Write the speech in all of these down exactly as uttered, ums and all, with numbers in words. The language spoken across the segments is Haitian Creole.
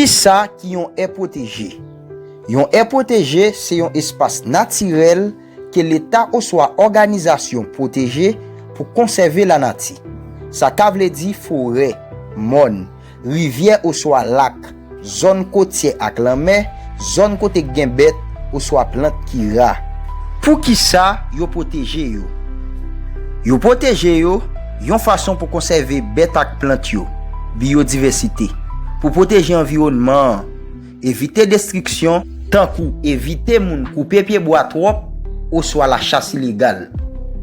Kisa ki yon è pwoteje? Yon è pwoteje se yon espas natirèl ke Leta oswa òganizasyon pwoteje pou konsève lanati. Sa ka vle di forè, mòn, rivyè oswa lak, zòn kotyè ak lanmè, zòn kote k gen bèt oswa plant ki ra. Poukisa yo pwoteje yo? Yo pwoteje yo yon fason pou konsève bèt ak plant yo, biyodivèsite, pou pwoteje anviwònman an, evite destriksyon, tankou evite moun koupe pyebwa twòp oswa lachas ilegal.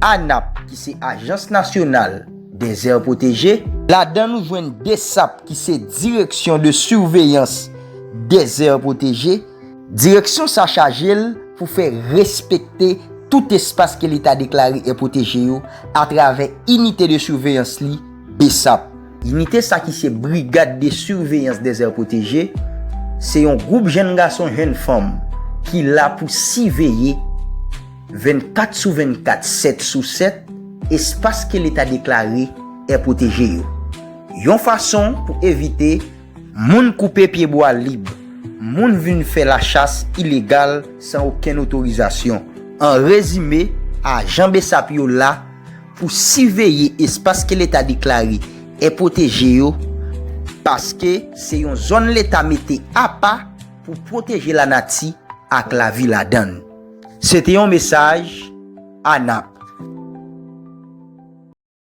ANAP, ki se Ajans Nasyonal dèzè pwoteje, ladan nou jwenn DESAP, ki se Direction de Surveillance des Aires Protégées. Direksyon sa chaje l pou fè respekte tout espas ke Leta deklare è pwoteje yo atravè inite de siveyans li, BESAP. Inite sa ki se Brigade de Surveillance des Aires Protégées, se yon gwoup jèn gason, jèn fanm ki la pou siveye vennkat sou vennkat, sèt sou sèt, espas ke Leta deklare è pwoteje yo. Yon fason pou evite moun koupe pyebwa lib, moun vin fè lachas ilegal san okenn otorizasyon. An rezime, ajan BESAP yo la pou siveye espas ke Leta deklare è pwoteje yo, paske se yon zòn Leta mete apa pou pwoteje lanati ak lavi ladan l. Se te yon mesaj ANAP.